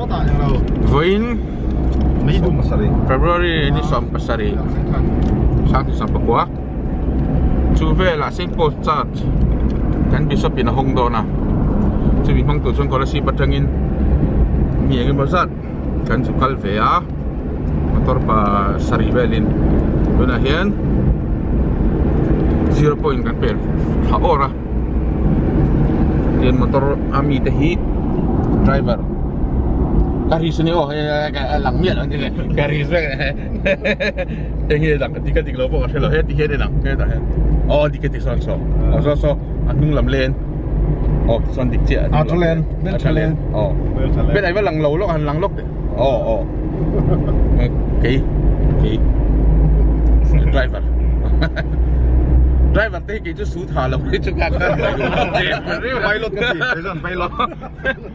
Vawiin February ni 17 2019 chu velah St Paul's Church kan Bishop in a hawng dawn a chumi hmang tur chuan Kolasib atangin mi eng emaw zat kan chu kal ve a motor pa sarih velin tunah hian zero point kan pel thla awr a. Tian motor a mi te hi driver ka ri suni aw a lang miah lo ni ka ri vek enge lang dik a dik lo pawh ka hre lo heti hian a lang hetah hian aw dik a ti sawn saw aw saw saw a hnung lam len aw sawn dik chiah a tha len a tha len aw ben ai va lang lo lawk han lang lawk teh aw aw kei kei driver driver te hi kei chu su tha lo hi chu ka Pilot ka ti kei chuan pilot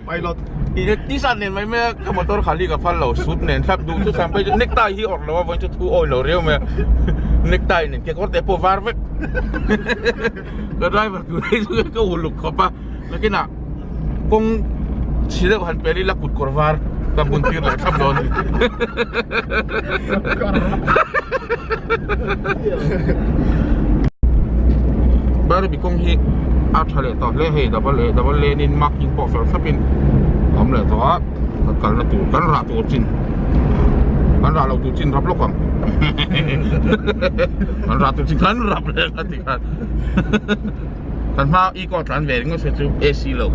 pilot T-shirt nen mai mai a ka motor khali ka phal lo suit nen thlap duh chu sam phei chu necktie hi awrh lo a vawiin chu thu awi lo riau mai a necktie nen kekawr te pawh var vek ka driver tur hi chu ka uluk khawp a nakinah kawng chhi deuh han pel ila kut kawr var ka bun tir leh thlap dawn Bhairavi kawng hi a tha leh tawh hle hei double leh double lane in marking pawh fel thlap in a awm leh tawh a kan kalna tur kan rah tur chin kan rah loh tur chin rap lawk ang kan rah tur chin kan rap leh a ti khan. Kan hma i kawt tlan ve ringawt se chu AC lo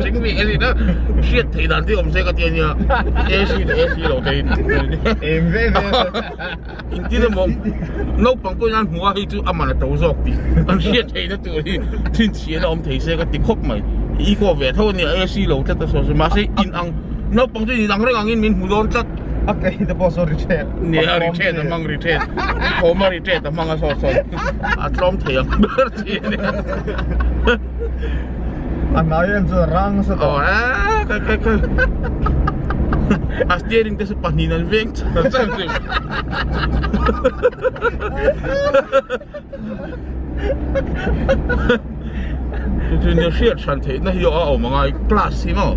thing mi ka ni na hriat theih dan te awm se ka ti ania AC leh AC lo te in em ve ve engtin emaw naupang pawhin an hmu a hei chu a man a to zawk tih an hriat theih na tur hi chhinchhiah na awm thei se ka ti khawp mai i kaw ve tho ania AC lo tlat a saw se mahse in ang naupang chu in ang reng angin min hmu dawn tlat a kei te pawh saw ri thet nia ri thet a hmang ri thet thawm a ri thet a hmang a saw sawn A tlawm thei ang ber chi a nia. A hnai em chuan rang nasa tawh. Aw eh kai kai kai. A steering te chu pahnih an veng char char thin. Chu chu nia hriat hran theihna hi a awm angai class hi maw.